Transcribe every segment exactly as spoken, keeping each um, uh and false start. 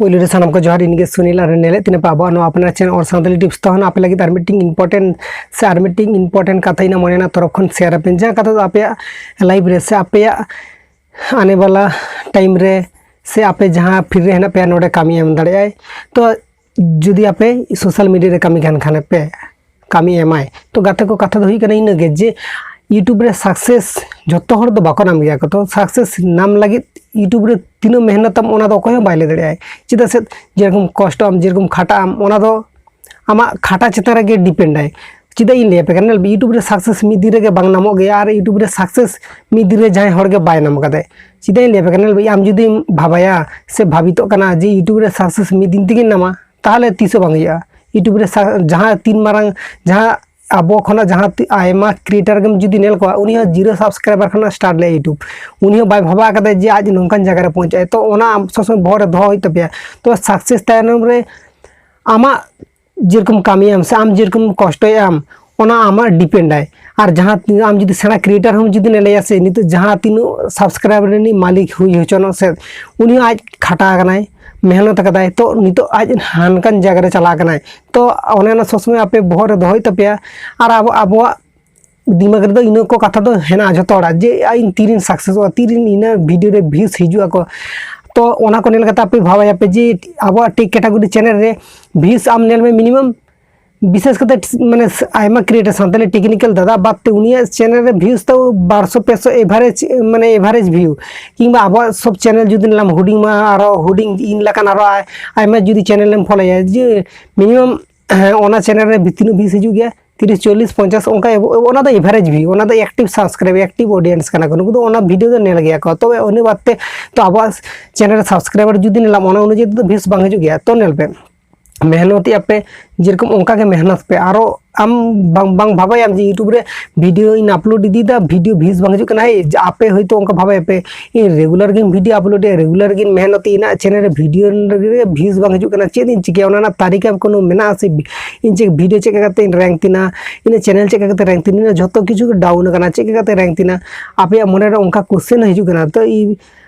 ᱯᱳᱭᱞᱳ ᱨᱮ ᱥᱟᱱᱟᱢ ᱠᱚ ᱡᱚᱦᱟᱨ, ᱤᱧ ᱜᱮ ᱥᱩᱱᱤᱞ ᱟᱨ ᱧᱮᱞᱮᱫ ᱛᱤᱧ ᱯᱮ ᱟᱵᱚᱣᱟᱜ ᱱᱚᱣᱟ ᱟᱯᱱᱟᱨ ᱪᱮᱱᱮᱞ ᱚᱨ ᱥᱟᱱᱛᱟᱲᱤ ᱴᱤᱯᱥ᱾ ᱛᱚ ᱱᱟᱦᱟᱜ ᱟᱯᱮ ᱞᱟᱹᱜᱤᱫ ᱟᱨ ᱢᱤᱫᱴᱤᱝ ᱤᱢᱯᱚᱨᱴᱮᱱᱴ ᱥᱮ ᱟᱨ ᱢᱤᱫᱴᱤᱝ ᱤᱢᱯᱚᱨᱴᱮᱱᱴ ᱠᱟᱛᱷᱟ ᱤᱧᱟᱹᱜ ᱢᱚᱱᱮ ᱨᱮᱱᱟᱜ ᱛᱚᱨᱚᱯ ᱠᱷᱚᱱ ᱥᱮᱭᱟᱨ ᱟᱯᱮᱭᱟᱹᱧ, ᱡᱟᱦᱟᱸ ᱠᱟᱛᱷᱟ ᱫᱚ ᱟᱯᱮᱭᱟᱜ ᱞᱟᱭᱤᱯᱷ ᱨᱮ ᱥᱮ ᱟᱯᱮᱭᱟᱜ ᱟᱱᱮ ᱵᱟᱞᱟ ᱴᱟᱭᱤᱢ ᱨᱮ ᱥᱮ ᱟᱯᱮ ᱡᱟᱦᱟᱸ ᱯᱷᱤᱞᱰ ᱨᱮ ᱦᱮᱱᱟᱜ ᱯᱮᱭᱟ, ᱱᱚᱰᱮ ᱠᱟᱹᱢᱤ ᱮᱢ ᱫᱟᱲᱮᱭᱟᱜᱼᱟᱭ᱾ ᱛᱚ ᱡᱩᱫᱤ ᱟᱯᱮ ᱥᱳᱥᱟᱞ ᱢᱤᱰᱤᱭᱟ ᱨᱮ ᱠᱟᱹᱢᱤ ᱠᱟᱱ ᱠᱷᱟᱱ ᱯᱮ, ᱠᱟᱹᱢᱤ ᱮᱢᱟᱭ᱾ ᱛᱚ ᱜᱟᱛᱮ ᱠᱚ, ᱠᱟᱛᱷᱟ ᱫᱚ ᱦᱩᱭᱩᱜ ᱠᱟᱱᱟ ᱤᱱᱟᱹᱜᱮ ᱡᱮ YouTube ᱨᱮ ᱥᱟᱠᱥᱮᱥ ᱡᱚᱛᱚ ᱦᱚᱲ ᱫᱚ ᱵᱟᱠᱚ ᱧᱟᱢ ᱜᱮᱭᱟ ᱠᱚ᱾ ᱛᱚ ᱥᱟᱠᱥᱮᱥ ᱧᱟᱢ ᱞᱟᱹᱜᱤᱫ YouTube ᱨᱮ ᱛᱤᱱᱟᱹᱜ ᱢᱮᱦᱱᱚᱛᱟᱢ, ᱚᱱᱟ ᱫᱚ ᱚᱠᱚᱭ ᱦᱚᱸ ᱵᱟᱭ ᱞᱟᱹᱭ ᱫᱟᱲᱮᱭᱟᱜᱼᱟᱭ᱾ ᱪᱮᱫᱟᱜ ᱥᱮ ᱡᱮᱨᱚᱠᱚᱢ ᱠᱚᱥᱴᱚᱜ ᱟᱢ, ᱡᱮᱨᱚᱠᱚᱢ ᱠᱷᱟᱴᱟᱜ ᱟᱢ, ᱚᱱᱟ ᱫᱚ ᱟᱢᱟᱜ ᱠᱷᱟᱴᱟ ᱪᱮᱛᱟᱱ ᱨᱮᱜᱮ ᱰᱤᱯᱮᱱᱰ ᱟᱭ᱾ ᱪᱮᱫᱟᱜ ᱤᱧ ᱞᱟᱹᱭ ᱟᱯᱮ ᱠᱟᱱᱟ, ᱧᱮᱞ ᱯᱮ, YouTube ᱨᱮ ᱥᱟᱠᱥᱮᱥ ᱢᱤᱫ ᱫᱤᱱ ᱨᱮᱜᱮ ᱵᱟᱝ ᱧᱟᱢᱚᱜ ᱜᱮᱭᱟ, ᱟᱨ YouTube ᱨᱮ ᱥᱟᱠᱥᱮᱥ ᱢᱤᱫ ᱫᱤᱱ ᱨᱮ ᱡᱟᱦᱟᱸᱭ ᱦᱚᱲ ᱜᱮ ᱵᱟᱭ ᱧᱟᱢ ᱠᱟᱫᱟᱭ᱾ ᱪᱮᱫᱟᱜ ᱤᱧ ᱞᱟᱹᱭ ᱟᱯᱮ ᱠᱟᱱᱟ, ᱧᱮᱞ ᱯᱮ, ᱟᱢ ᱡᱩᱫᱤᱢ ᱵᱷᱟᱵᱟᱭᱟ ᱥᱮ ᱵᱷᱟᱵᱤᱛᱚᱜ ᱠᱟᱱᱟ ᱡᱮ YouTube ᱨᱮ ᱥᱟᱠᱥᱮᱥ ᱢᱤᱫ ᱫᱤᱱ ᱛᱮᱜᱮᱧ ᱧᱟᱢᱟ, ᱛᱟᱦᱚᱞᱮ ᱛᱤᱥ ᱦᱚᱸ ᱵᱟᱝ ᱦᱩᱭᱩᱜᱼᱟ᱾ YouTube ᱨᱮ ᱥᱟ-, ᱡᱟᱦᱟᱸ ᱛᱤᱱ ᱢᱟᱨᱟᱝ, ᱡᱟᱦᱟᱸ ᱟᱵᱚ ᱠᱷᱚᱱᱟᱜ ᱡᱟᱦᱟᱸ ᱛᱤ-, ᱟᱭᱢᱟ ᱠᱨᱤᱭᱮᱴᱟᱨ ᱜᱮᱢ ᱡᱩᱫᱤ ᱧᱮᱞ ᱠᱚᱣᱟ, ᱩᱱᱤ ᱦᱚᱸ ᱡᱤᱨᱳ ᱥᱟᱵᱥᱠᱨᱟᱭᱵᱟᱨ ᱠᱷᱚᱱᱟᱜ ᱥᱴᱟᱨᱴ ᱞᱮᱫᱼᱟ YouTube᱾ ᱩᱱᱤ ᱦᱚᱸ ᱵᱟᱭ ᱵᱷᱟᱵᱟ ᱟᱠᱟᱫᱟ ᱡᱮ ᱟᱡ ᱱᱚᱝᱠᱟᱱ ᱡᱟᱭᱜᱟ ᱨᱮ ᱯᱳᱣᱪᱷᱟᱜᱼᱟ᱾ ᱛᱚ ᱚᱱᱟ ᱟᱢ ᱥᱚᱵ ᱥᱚᱢᱚᱭ ᱵᱚᱦᱚᱜ ᱨᱮ ᱫᱚᱦᱚ ᱦᱩᱭᱩᱜ ᱛᱟᱯᱮᱭᱟ᱾ ᱛᱚ ᱥᱟᱠᱥᱮᱥ ᱛᱟᱭᱱᱚᱢ ᱨᱮ ᱟᱢᱟᱜ ᱡᱮᱨᱚᱠᱚᱢ ᱠᱟᱹᱢᱤᱭᱟᱢ ᱥᱮ ᱟᱢ ᱡᱮᱨᱚᱠᱚᱢ ᱠᱚᱥᱴᱚᱭᱟᱢ, ᱚᱱᱟ ᱟᱢᱟᱜ ᱰᱤᱯᱮᱱᱰ ᱟᱭ᱾ ᱟᱨ ᱡᱟᱦᱟᱸ ᱛᱤᱱᱟᱹᱜ ᱟᱢ ᱡᱩᱫᱤ ᱥᱮᱬᱟ ᱠᱨᱤᱭᱮᱴᱟᱨ ᱦᱚᱸᱢ ᱡᱩᱫᱤ ᱧᱮᱞᱮᱭᱟ ᱥᱮ, ᱱᱤᱛᱚᱜ ᱡᱟᱦᱟᱸ ᱛᱤᱱᱟᱹᱜ ᱥᱟᱵᱥᱠᱨᱟᱭᱵᱟᱨ ᱨᱤᱱᱤᱡ ᱢᱟᱹᱞᱤᱠ ᱦᱩᱭ ᱦᱚᱪᱚᱱᱚᱜ ᱥᱮ, ᱩᱱᱤ ᱦᱚᱸ ᱟᱡ ᱠᱷᱟᱴᱟᱣ ᱟᱠᱟᱱᱟᱭ, ᱢᱮᱦᱱᱚᱛ ᱟᱠᱟᱫᱟᱭ, ᱛᱚ ᱱᱤᱛᱚᱜ ᱟᱡ ᱦᱟᱱᱠᱟᱱ ᱡᱟᱭᱜᱟ ᱨᱮ ᱪᱟᱞᱟᱣ ᱟᱠᱟᱱᱟᱭ᱾ ᱛᱚ ᱚᱱᱮ ᱚᱱᱟ ᱥᱚᱵ ᱥᱚᱢᱚᱭ ᱟᱯᱮ ᱵᱚᱦᱚᱜ ᱨᱮ ᱫᱚᱦᱚᱭ ᱛᱟᱯᱮᱭᱟ᱾ ᱟᱨ ᱟᱵᱚ, ᱟᱵᱚᱣᱟᱜ ᱫᱤᱢᱟᱜᱽ ᱨᱮᱫᱚ ᱤᱱᱟᱹ ᱠᱚ ᱠᱟᱛᱷᱟ ᱫᱚ ᱦᱮᱱᱟᱜᱼᱟ ᱡᱷᱚᱛᱚ ᱦᱚᱲᱟᱜ, ᱡᱮ ᱤᱧ ᱛᱤᱨᱤᱧ ᱥᱟᱠᱥᱮᱥᱚᱜᱼᱟ, ᱛᱤᱨᱤᱧ ᱤᱱᱟᱹ ᱵᱷᱤᱰᱤᱭᱳ ᱨᱮ ᱵᱷᱤᱭᱩᱥ ᱦᱤᱡᱩᱜ ᱟᱠᱚ᱾ ᱛᱚ ᱚᱱᱟ ᱠᱚ ᱧᱮᱞ ᱠᱟᱛᱮ ᱟᱯᱮ ᱵᱷᱟᱵᱟᱭᱟᱯᱮ ᱡᱮ ᱟᱵᱚᱣᱟᱜ ᱴᱮᱠ ᱠᱮᱴᱟᱜᱚᱨᱤ ᱪᱮᱱᱮᱞ ᱨᱮ ᱵᱷᱤᱭᱩᱥ ᱟᱢ ᱧᱮᱞ ᱢᱮ, ᱢᱤᱱᱤᱢᱟᱢ ᱵᱤᱥᱮᱥ ᱠᱟᱛᱮ ᱢᱟᱱᱮ ᱟᱭᱢᱟ ᱠᱨᱤᱭᱮᱴᱟᱨ ᱥᱟᱱᱛᱟᱞᱤ ᱴᱮᱠᱱᱤᱠᱮᱞ ᱫᱟᱫᱟ ᱵᱟᱫ ᱛᱮ ᱩᱱᱤᱭᱟᱜ ᱪᱮᱱᱮᱞ ᱨᱮ ᱵᱷᱤᱭᱩᱥ ᱛᱟᱣ ᱵᱟᱨᱥᱚ ᱯᱮᱥᱚ ᱮᱵᱷᱟᱨᱮᱡᱽ, ᱢᱟᱱᱮ ᱮᱵᱷᱟᱨᱮᱡᱽ ᱵᱷᱤᱭᱩ᱾ ᱠᱤᱝᱵᱟ ᱟᱵᱚᱣᱟᱜ ᱥᱚᱵ ᱪᱮᱱᱮᱞ ᱡᱩᱫᱤ ᱧᱮᱞᱟᱢ, ᱦᱩᱰᱤᱧ ᱢᱟ ᱟᱨᱚ ᱦᱩᱰᱤᱧ ᱤᱧ ᱞᱮᱠᱟᱱ ᱟᱨᱚ ᱟᱭ-, ᱟᱭᱢᱟ ᱡᱩᱫᱤ ᱪᱮᱱᱮᱞ ᱮᱢ ᱯᱷᱚᱞᱳᱭᱟ, ᱡᱮ ᱢᱤᱱᱤᱢᱟᱢ ᱚᱱᱟ ᱪᱮᱱᱮᱞ ᱨᱮ ᱛᱤᱱᱟᱹᱜ ᱵᱷᱤᱭᱩᱥ ᱦᱤᱡᱩᱜ ᱜᱮᱭᱟ, ᱛᱤᱨᱤᱥ, ᱪᱚᱞᱞᱤᱥ, ᱯᱚᱧᱪᱟᱥ, ᱚᱱᱠᱟ ᱮᱵ-, ᱚᱱᱟ ᱫᱚ ᱮᱵᱷᱟᱨᱮᱡᱽ ᱵᱷᱤᱭᱩ, ᱚᱱᱟ ᱫᱚ ᱮᱠᱴᱤᱵᱷ ᱥᱟᱵᱥᱠᱨᱟᱭᱤᱵ, ᱮᱠᱴᱤᱵᱷ ᱚᱰᱤᱭᱮᱱᱥ ᱠᱟᱱᱟ ᱠᱚ, ᱱᱩᱠᱩ ᱫᱚ ᱚᱱᱟ ᱵᱷᱤᱰᱤᱭᱳ ᱫᱚ ᱧᱮᱞ ᱜᱮᱭᱟ ᱠᱚ᱾ ᱛᱚᱵᱮ ᱩᱱᱤ ᱵᱟᱫ ᱛᱮ ᱛᱚ ᱟᱵᱚᱣᱟᱜ ᱪᱮᱱᱮᱞ ᱨᱮ ᱥᱟᱵᱥᱠᱨᱟᱭᱵᱟᱨ ᱡᱩᱫᱤ ᱧᱮᱞᱟᱢ, ᱚᱱᱟ ᱚᱱᱩᱡᱟᱭᱤ ᱛᱮᱫᱚ ᱵᱷᱤᱭᱩᱥ ᱵᱟᱝ ᱦᱤᱡᱩᱜ ᱜᱮᱭᱟ᱾ ᱛᱚ ᱧᱮᱞ ᱯᱮ, ᱢᱮᱦᱱᱚᱛᱮᱜᱼᱟ ᱯᱮ, ᱡᱮᱨᱚᱠᱚᱢ ᱚᱱᱠᱟ ᱜᱮ ᱢᱮᱦᱱᱚᱛ ᱯᱮ᱾ ᱟᱨᱚ ᱟᱢ ᱵᱟᱝ, ᱵᱟᱝ ᱵᱷᱟᱵᱟᱭᱟᱢ ᱡᱮ YouTube ᱨᱮ ᱵᱷᱤᱰᱤᱭᱳᱧ ᱟᱯᱞᱳᱰ ᱤᱫᱤᱭᱮᱫᱟ, ᱵᱷᱤᱰᱤᱭᱳ ᱵᱷᱤᱭᱩᱥ ᱵᱟᱝ ᱦᱤᱡᱩᱜ ᱠᱟᱱᱟ᱾ ᱦᱮᱸ, ᱟᱯᱮ ᱦᱚᱭᱛᱳ ᱚᱱᱠᱟ ᱵᱷᱟᱵᱟᱭᱟᱯᱮ, ᱤᱧ ᱨᱮᱜᱩᱞᱟᱨ ᱜᱤᱧ ᱵᱷᱤᱰᱤᱭᱳ ᱟᱯᱞᱳᱰᱮᱫᱼᱟ, ᱨᱮᱜᱩᱞᱟᱨ ᱜᱤᱧ ᱢᱮᱦᱱᱚᱛᱮᱫᱼᱟ, ᱤᱧᱟᱹᱜ ᱪᱮᱱᱮᱞ ᱨᱮ ᱵᱷᱤᱰᱤᱭᱳ ᱨᱮ ᱵᱷᱤᱭᱩᱥ ᱵᱟᱝ ᱦᱤᱡᱩᱜ ᱠᱟᱱᱟ, ᱪᱮᱫ ᱤᱧ ᱪᱤᱠᱟᱹᱭᱟ? ᱚᱱᱟ ᱨᱮᱱᱟᱜ ᱛᱟᱹᱨᱤᱠᱟ ᱠᱳᱱᱳ ᱢᱮᱱᱟᱜᱼᱟ ᱥᱮ? ᱤᱧ ᱪᱮᱫ ᱵᱷᱤᱰᱤᱭᱳ ᱪᱮᱫ ᱞᱮᱠᱟ ᱠᱟᱛᱮᱧ ᱨᱮᱝᱠ ᱛᱤᱧᱟ, ᱤᱧᱟᱹᱜ ᱪᱮᱱᱮᱞ ᱪᱮᱫ ᱞᱮᱠᱟ ᱠᱟᱛᱮ ᱨᱮᱝᱠ ᱛᱤᱧᱟ, ᱡᱷᱚᱛᱚ ᱠᱤᱪᱷᱩ ᱜᱮ ᱰᱟᱣᱩᱱ ᱟᱠᱟᱱᱟ, ᱪᱮᱫ ᱞᱮᱠᱟ ᱠᱟᱛᱮ ᱨᱮᱝᱠ ᱛᱤᱧᱟ? ᱟᱯᱮᱭᱟᱜ ᱢᱚᱱᱮ ᱨᱮ ᱚᱱᱠᱟ ᱠᱚᱥᱪᱮᱱ ᱦᱤᱡᱩᱜ ᱠᱟᱱᱟ᱾ ᱛᱚ ᱤᱧ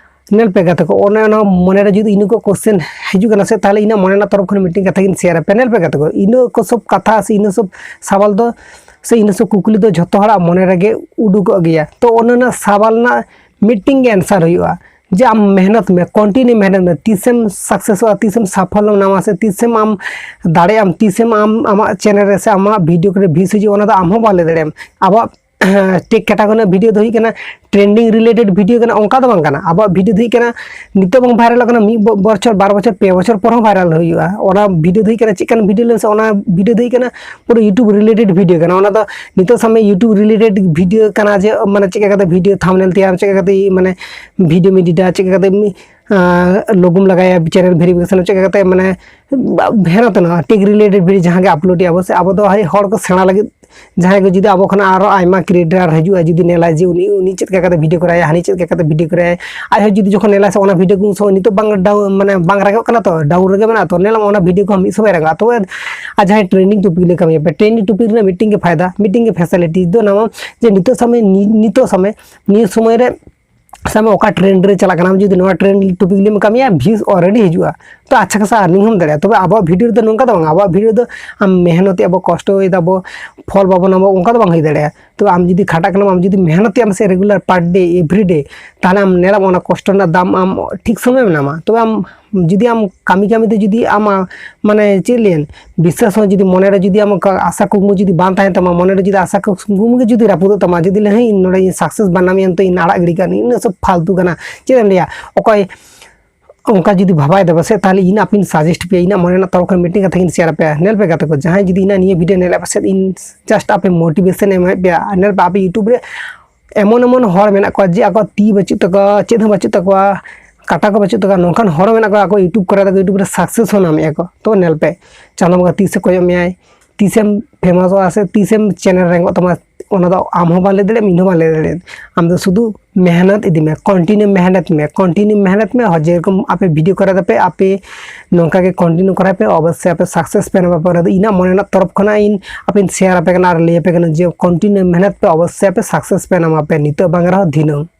ᱧᱮᱞ ᱯᱮ ᱜᱟᱛᱮ ᱠᱚ, ᱚᱱᱮ ᱚᱱᱟ ᱢᱚᱱᱮ ᱨᱮ ᱡᱩᱫᱤ ᱤᱱᱟᱹ ᱠᱚ ᱠᱚᱥᱪᱮᱱ ᱦᱤᱡᱩᱜ ᱠᱟᱱᱟ ᱥᱮ, ᱛᱟᱦᱚᱞᱮ ᱤᱧᱟᱹᱜ ᱢᱚᱱᱮ ᱨᱮᱱᱟᱜ ᱛᱚᱨᱚᱯ ᱠᱷᱚᱱ ᱢᱤᱫᱴᱮᱱ ᱠᱟᱛᱷᱟ ᱜᱤᱧ ᱥᱮᱭᱟᱨ ᱟᱯᱮᱭᱟ᱾ ᱧᱮᱞ ᱯᱮ ᱜᱟᱛᱮ ᱠᱚ, ᱤᱱᱟᱹ ᱠᱚ ᱥᱚᱵ ᱠᱟᱛᱷᱟ ᱥᱮ ᱤᱱᱟᱹ ᱥᱚᱵ ᱥᱟᱣᱟᱞ ᱫᱚ ᱥᱮ ᱤᱱᱟᱹ ᱥᱚᱵ ᱠᱩᱠᱞᱤ ᱫᱚ ᱡᱷᱚᱛᱚ ᱦᱚᱲᱟᱜ ᱢᱚᱱᱮ ᱨᱮᱜᱮ ᱩᱰᱩᱠᱚᱜ ᱜᱮᱭᱟ᱾ ᱛᱚ ᱚᱱᱮ ᱚᱱᱟ ᱥᱟᱣᱟᱞ ᱨᱮᱱᱟᱜ ᱢᱤᱫᱴᱮᱱ ᱜᱮ ᱮᱱᱥᱟᱨ ᱦᱩᱭᱩᱜᱼᱟ, ᱡᱮ ᱟᱢ ᱢᱮᱦᱱᱚᱛ ᱢᱮ, ᱠᱚᱱᱴᱤᱱᱤᱭᱩ ᱢᱮᱦᱱᱚᱛ ᱢᱮ, ᱛᱤᱥᱮᱢ ᱥᱟᱠᱥᱮᱥᱚᱜᱼᱟ, ᱛᱤᱥᱮᱢ ᱥᱟᱯᱷᱚᱞᱮᱢ ᱧᱟᱢᱟ, ᱥᱮ ᱛᱤᱥᱮᱢ ᱟᱢ ᱫᱟᱲᱮᱭᱟᱜ ᱟᱢ, ᱛᱤᱥᱮᱢ ᱟᱢ ᱟᱢᱟᱜ ᱪᱮᱱᱮᱞ ᱨᱮ ᱥᱮ ᱟᱢᱟᱜ ᱵᱷᱤᱰᱤᱭᱳ ᱠᱚᱨᱮ ᱵᱷᱤᱭᱩᱥ ᱦᱤᱡᱩᱜᱼᱟ, ᱚᱱᱟ ᱫᱚ ᱟᱢ ᱦᱚᱸ ᱵᱟᱢ ᱞᱟᱹᱭ ᱫᱟᱲᱮᱭᱟᱜᱼᱟ᱾ ᱟᱵᱚᱣᱟᱜ ᱴᱮᱠ ᱠᱮᱴᱟᱜᱚᱨᱤ ᱨᱮᱱᱟᱜ ᱵᱷᱤᱰᱤᱭᱳ ᱫᱚ ᱦᱩᱭᱩᱜ ᱠᱟᱱᱟ ᱴᱨᱮᱱᱰᱤᱝ ᱨᱤᱞᱮᱴᱮᱰ ᱵᱷᱤᱰᱤᱭᱳ ᱠᱟᱱᱟ, ᱚᱱᱠᱟ ᱫᱚ ᱵᱟᱝ ᱠᱟᱱᱟ᱾ ᱟᱵᱚᱣᱟᱜ ᱵᱷᱤᱰᱤᱭᱳ ᱫᱚ ᱦᱩᱭᱩᱜ ᱠᱟᱱᱟ ᱱᱤᱛᱚᱜ ᱵᱟᱝ ᱵᱷᱟᱭᱨᱟᱞᱚᱜ ᱠᱟᱱᱟ, ᱢᱤᱫ ᱵᱚ- ᱵᱚᱪᱷᱚᱨ, ᱵᱟᱨ ᱵᱚᱪᱷᱚᱨ, ᱯᱮ ᱵᱚᱪᱷᱚᱨ ᱯᱚᱨ ᱦᱚᱸ ᱵᱷᱟᱭᱨᱟᱞ ᱦᱩᱭᱩᱜᱼᱟ᱾ ᱚᱱᱟ ᱵᱷᱤᱰᱤᱭᱳ ᱫᱚ ᱦᱩᱭᱩᱜ ᱠᱟᱱᱟ ᱪᱮᱫ ᱠᱟᱱ ᱵᱷᱤᱰᱤᱭᱳ ᱞᱟᱹᱭ ᱢᱮᱥᱮ? ᱚᱱᱟ ᱵᱷᱤᱰᱤᱭᱳ ᱫᱚ ᱦᱩᱭᱩᱜ ᱠᱟᱱᱟ ᱯᱩᱨᱟᱹ YouTube ᱨᱤᱞᱮᱴᱮᱰ ᱵᱷᱤᱰᱤᱭᱳ ᱠᱟᱱᱟ᱾ ᱚᱱᱟ ᱫᱚ ᱱᱤᱛᱚᱜ ᱥᱟᱢᱟᱭ YouTube ᱨᱤᱞᱮᱴᱮᱰ ᱵᱷᱤᱰᱤᱭᱳ ᱠᱟᱱᱟ, ᱡᱮ ᱢᱟᱱᱮ ᱪᱮᱫ ᱞᱮᱠᱟ ᱠᱟᱛᱮ ᱵᱷᱤᱰᱤᱭᱳ ᱛᱷᱟᱢᱵᱱᱮᱞ ᱛᱮᱭᱟᱨ, ᱪᱮᱫ ᱞᱮᱠᱟ ᱠᱟᱛᱮ ᱢᱟᱱᱮ ᱵᱷᱤᱰᱤᱭᱳ ᱮᱰᱤᱴᱟ, ᱪᱮᱫ ᱞᱮᱠᱟ ᱠᱟᱛᱮ ᱞᱳᱜᱳᱢ ᱞᱟᱜᱟᱭᱟ, ᱪᱮᱱᱮᱞ ᱵᱷᱮᱨᱤᱯᱷᱤᱠᱮᱥᱚᱱ ᱪᱮᱫ ᱞᱮᱠᱟ ᱠᱟᱛᱮ ᱢᱟᱱᱮ ᱵᱷᱮᱨᱚᱛ ᱱᱚᱣᱟ ᱴᱮᱠ ᱨᱤᱞᱮᱴᱮᱰ ᱵᱷᱤᱰᱤᱭᱳ ᱡᱟᱦᱟᱸ ᱜᱮ ᱟᱯᱞᱳᱰ ᱮᱫᱟ ᱵᱚ ᱥᱮ, ᱟᱵᱚ ᱫᱚ ᱦᱚᱲ ᱠᱚ ᱥᱮᱬᱟ ᱞᱟᱹᱜᱤᱫ ᱡᱟᱦᱟᱸᱭ ᱠᱚ ᱡᱩᱫᱤ ᱟᱵᱚ ᱠᱷᱚᱱᱟᱜ ᱟᱨᱚ ᱟᱭᱢᱟ ᱠᱨᱤᱭᱮᱴᱟᱨ ᱦᱤᱡᱩᱜᱼᱟ, ᱡᱩᱫᱤ ᱧᱮᱞᱟᱭ ᱡᱮ ᱩᱱᱤ, ᱩᱱᱤ ᱪᱮᱫ ᱞᱮᱠᱟ ᱠᱟᱛᱮ ᱵᱷᱤᱰᱤᱭᱳ ᱠᱚᱨᱟᱭᱟ, ᱦᱟᱹᱱᱤ ᱪᱮᱫ ᱞᱮᱠᱟ ᱠᱟᱛᱮ ᱵᱷᱤᱰᱤᱭᱳ ᱠᱚᱨᱟᱭᱟ, ᱟᱡ ᱦᱚᱸ ᱡᱩᱫᱤ ᱡᱚᱠᱷᱚᱱ ᱧᱮᱞᱟᱭ ᱥᱮ ᱚᱱᱟ ᱵᱷᱤᱰᱤᱭᱳ ᱠᱚ ᱩᱱ ᱥᱚᱢᱚᱭ ᱱᱤᱛᱚᱜ ᱵᱟᱝ ᱰᱟᱣᱩᱱ, ᱢᱟᱱᱮ ᱵᱟᱝ ᱨᱟᱠᱟᱵ ᱠᱟᱱᱟ ᱛᱚ, ᱰᱟᱣᱩᱱ ᱨᱮᱜᱮ ᱢᱮᱱᱟᱜᱼᱟ ᱛᱚ, ᱧᱮᱞᱟᱢ ᱚᱱᱟ ᱵᱷᱤᱰᱤᱭᱳ ᱠᱚ ᱢᱤᱫ ᱥᱚᱢᱚᱭ ᱨᱟᱠᱟᱵᱼᱟ᱾ ᱛᱚᱵᱮ ᱟᱨ ᱡᱟᱦᱟᱸᱭ ᱴᱨᱮᱱᱰᱤᱝ ᱴᱚᱯᱤᱠ ᱞᱮ ᱠᱟᱹᱢᱤᱭᱟ, ᱴᱨᱮᱱᱰᱤᱝ ᱴᱚᱯᱤᱠ ᱨᱮᱱᱟᱜ ᱢᱤᱫᱴᱮᱱ ᱜᱮ ᱯᱷᱟᱭᱫᱟ, ᱢᱤᱫᱴᱮᱱ ᱜᱮ ᱯᱷᱮᱥᱤᱞᱤᱴᱤ ᱫᱚ ᱱᱟᱣᱟ, ᱡᱮ ᱱᱤᱛᱚᱜ ᱥᱚᱢᱚᱭ, ᱱᱤ- ᱱᱤᱛᱚᱜ ᱥᱚᱢᱚᱭ, ᱱᱤᱭᱟᱹ ᱥᱚᱢᱚᱭ ᱨᱮ ᱥᱟᱵ ᱢᱮ ᱚᱠᱟ ᱴᱨᱮᱱᱰ ᱨᱮ ᱪᱟᱞᱟᱜ ᱠᱟᱱᱟ, ᱟᱢ ᱡᱩᱫᱤ ᱱᱚᱣᱟ ᱴᱨᱮᱱᱰ ᱴᱚᱯᱤᱠ ᱞᱮᱢ ᱠᱟᱹᱢᱤᱭᱟ, ᱵᱷᱤᱭᱩᱥ ᱚᱞᱨᱮᱰᱤ ᱦᱤᱡᱩᱜᱼᱟ, ᱛᱚ ᱟᱪᱪᱷᱟ ᱠᱷᱟᱥᱟ ᱟᱨᱱᱤᱝ ᱦᱚᱸᱢ ᱫᱟᱲᱮᱭᱟᱜᱼᱟ᱾ ᱛᱚᱵᱮ ᱟᱵᱚᱣᱟᱜ ᱵᱷᱤᱰᱤᱭᱳ ᱨᱮᱫᱚ ᱱᱚᱝᱠᱟ ᱫᱚ ᱵᱟᱝ, ᱟᱵᱚᱣᱟᱜ ᱵᱷᱤᱰᱤᱭᱳ ᱨᱮᱫᱚ ᱟᱢ ᱢᱮᱦᱱᱚᱛ ᱮᱫ ᱟᱵᱚ, ᱠᱚᱥᱴᱚᱭ ᱫᱟᱵᱚ, ᱯᱷᱚᱞ ᱵᱟᱵᱚ ᱧᱟᱢᱟ, ᱚᱱᱠᱟ ᱫᱚ ᱵᱟᱝ ᱦᱩᱭ ᱫᱟᱲᱮᱭᱟᱜᱼᱟ᱾ ᱛᱚ ᱟᱢ ᱡᱩᱫᱤ ᱠᱷᱟᱴᱟᱜ ᱠᱟᱱᱟᱢ, ᱟᱢ ᱡᱩᱫᱤ ᱢᱮᱦᱱᱚᱛ ᱮᱫ ᱟᱢ ᱥᱮ ᱨᱮᱜᱩᱞᱟᱨ ᱯᱟᱨ ᱰᱮ, ᱮᱵᱷᱨᱤ ᱰᱮ, ᱛᱟᱦᱚᱞᱮ ᱟᱢ ᱧᱮᱞᱟᱢ ᱚᱱᱟ ᱠᱚᱥᱴᱚ ᱨᱮᱱᱟᱜ ᱫᱟᱢ ᱟᱢ ᱴᱷᱤᱠ ᱥᱚᱢᱚᱭ ᱮᱢ ᱧᱟᱢᱟ᱾ ᱛᱚᱵᱮ ᱟᱢ ᱡᱩᱫᱤ ᱟᱢ ᱠᱟᱹᱢᱤ ᱠᱟᱹᱢᱤ ᱛᱮ ᱡᱩᱫᱤ ᱟᱢ, ᱢᱟᱱᱮ ᱪᱮᱫ ᱞᱟᱹᱭᱟᱹᱧ, ᱵᱤᱥᱥᱟᱥ ᱦᱚᱸ ᱡᱩᱫᱤ ᱢᱚᱱᱮ ᱨᱮ ᱡᱩᱫᱤ ᱟᱢ ᱚᱱᱠᱟ ᱟᱥᱟ ᱠᱩᱠᱢᱩ ᱡᱩᱫᱤ ᱵᱟᱝ ᱛᱟᱦᱮᱱ ᱛᱟᱢᱟ, ᱢᱚᱱᱮ ᱨᱮ ᱡᱩᱫᱤ ᱟᱥᱟ ᱠᱩᱠᱢᱩ ᱜᱮ ᱡᱩᱫᱤ ᱨᱟᱹᱯᱩᱫᱚᱜ ᱛᱟᱢᱟ, ᱡᱩᱫᱤ ᱞᱟᱹᱭᱟ, "ᱦᱮᱸ, ᱤᱧ ᱱᱚᱰᱮ ᱤᱧ ᱥᱟᱠᱥᱮᱥ ᱵᱟᱱᱟᱢ ᱤᱧ ᱛᱚ ᱤᱧ ᱟᱲᱟᱜ ᱜᱤᱰᱤ ᱠᱟᱜ ᱤᱧ, ᱤᱱᱟᱹ ᱥᱚᱵ ᱯᱷᱟᱞᱛᱩ ᱠᱟᱱᱟ", ᱪᱮᱫ ᱮᱢ ᱞᱟᱹᱭᱟ? ᱚᱠᱚᱭ ᱚᱱᱠᱟ ᱡᱩᱫᱤ ᱵᱷᱟᱵᱟᱭ ᱫᱟ ᱯᱟᱥᱮᱡ, ᱛᱟᱦᱚᱞᱮ ᱤᱧ ᱟᱯᱮᱧ ᱥᱟᱡᱮᱥᱴ ᱯᱮᱭᱟ, ᱤᱧᱟᱹᱜ ᱢᱚᱱᱮ ᱨᱮᱱᱟᱜ ᱛᱚᱨᱚᱯ ᱠᱷᱚᱱ ᱢᱤᱫᱴᱮᱱ ᱠᱟᱛᱷᱟ ᱜᱤᱧ ᱥᱮᱭᱟᱨ ᱟᱯᱮᱭᱟ᱾ ᱧᱮᱞ ᱯᱮ ᱜᱟᱛᱮ ᱠᱚ, ᱡᱟᱦᱟᱸᱭ ᱡᱩᱫᱤ ᱤᱧᱟᱹᱜ ᱱᱤᱭᱟᱹ ᱵᱷᱤᱰᱤᱭᱳ ᱧᱮᱞᱮᱫ ᱯᱟᱥᱮᱡ, ᱤᱧ ᱡᱟᱥᱴ ᱟᱯᱮ ᱢᱳᱴᱤᱵᱷᱮᱥᱚᱱ ᱮᱢᱟᱭ ᱯᱮᱭᱟ᱾ ᱟᱨ ᱧᱮᱞ ᱯᱮ, ᱟᱯᱮ YouTube ᱨᱮ ᱮᱢᱚᱱ ᱮᱢᱚᱱ ᱦᱚᱲ ᱢᱮᱱᱟᱜ ᱠᱚᱣᱟ ᱡᱮ ᱟᱠᱚᱣᱟᱜ ᱛᱤ ᱵᱟᱹᱪᱩᱜ ᱛᱟᱠᱚᱣᱟ, ᱪᱮᱫ ᱦᱚᱸ ᱵᱟᱹᱪᱩᱜ ᱛᱟᱠᱚᱣᱟ, ᱠᱟᱴᱟ ᱠᱚ ᱵᱟᱹᱪᱩᱜ ᱛᱟᱠᱚᱣᱟ, ᱱᱚᱝᱠᱟᱱ ᱦᱚᱲ ᱢᱮᱱᱟᱜ ᱠᱚᱣᱟ ᱟᱠᱚ YouTube ᱠᱚᱨᱮ ᱫᱚ, YouTube ᱨᱮ ᱥᱟᱠᱥᱮᱥ ᱦᱚᱸ ᱧᱟᱢᱮᱫᱼᱟ ᱠᱚ᱾ ᱛᱚ ᱧᱮᱞ ᱯᱮ, ᱪᱟᱸᱫᱳ ᱵᱚᱸᱜᱟ ᱛᱤᱥᱮ ᱠᱚᱭᱚᱜ ᱢᱮᱭᱟᱭ, ᱛᱤᱥᱮᱢ ᱯᱷᱮᱢᱟᱥᱚᱜᱼᱟ ᱥᱮ ᱛᱤᱥᱮᱢ ᱪᱮᱱᱮᱞ ᱨᱮᱝᱜᱚᱜ ᱛᱟᱢᱟ, ᱚᱱᱟ ᱫᱚ ᱟᱢ ᱦᱚᱸ ᱵᱟᱢ ᱞᱟᱹᱭ ᱫᱟᱲᱮᱭᱟᱜᱼᱟ, ᱤᱧ ᱦᱚᱸ ᱵᱟᱢ ᱞᱟᱹᱭ ᱫᱟᱲᱮᱭᱟᱜᱼᱟ᱾ ᱟᱢ ᱫᱚ ᱥᱩᱫᱷᱩ ᱢᱮᱦᱱᱚᱛ ᱤᱫᱤ ᱢᱮ, ᱠᱚᱱᱴᱤᱱᱤᱭᱩ ᱢᱮᱦᱱᱚᱛ ᱢᱮ, ᱠᱚᱱᱴᱤᱱᱤᱭᱩ ᱢᱮᱦᱱᱚᱛ ᱢᱮ᱾ ᱦᱚ-, ᱡᱮᱨᱚᱠᱚᱢ ᱟᱯᱮ ᱵᱷᱤᱰᱤᱭᱳ ᱠᱚᱨᱟᱣ ᱫᱟᱯᱮ, ᱟᱯᱮ ᱱᱚᱝᱠᱟ ᱜᱮ ᱠᱚᱱᱴᱤᱱᱤᱭᱩ ᱠᱚᱨᱟᱣ ᱯᱮ, ᱚᱵᱚᱥᱥᱳᱭ ᱟᱯᱮ ᱥᱟᱠᱥᱮᱥ ᱯᱮ ᱧᱟᱢᱟ᱾ ᱯᱚᱨᱮ ᱫᱚ ᱤᱧᱟᱹᱜ ᱢᱚᱱᱮ ᱨᱮᱱᱟᱜ ᱛᱚᱨᱚᱯ ᱠᱷᱚᱱᱟᱜ ᱤᱧ ᱟᱯᱮᱧ ᱥᱮᱭᱟᱨ ᱟᱯᱮ ᱠᱟᱱᱟ ᱟᱨ ᱞᱟᱹᱭ ᱟᱯᱮ ᱠᱟᱱᱟ ᱡᱮ ᱠᱚᱱᱴᱤᱱᱤᱭᱩ ᱢᱮᱦᱱᱚᱛ ᱯᱮ, ᱚᱵᱚᱥᱥᱳᱭ ᱟᱯᱮ ᱥᱟᱠᱥᱮᱥ ᱯᱮ ᱧᱟᱢᱟ, ᱯᱮ ᱱᱤᱛᱚᱜ ᱵᱟᱝ ᱨᱮᱦᱚᱸ ᱫᱷᱤᱱᱟᱹᱝ᱾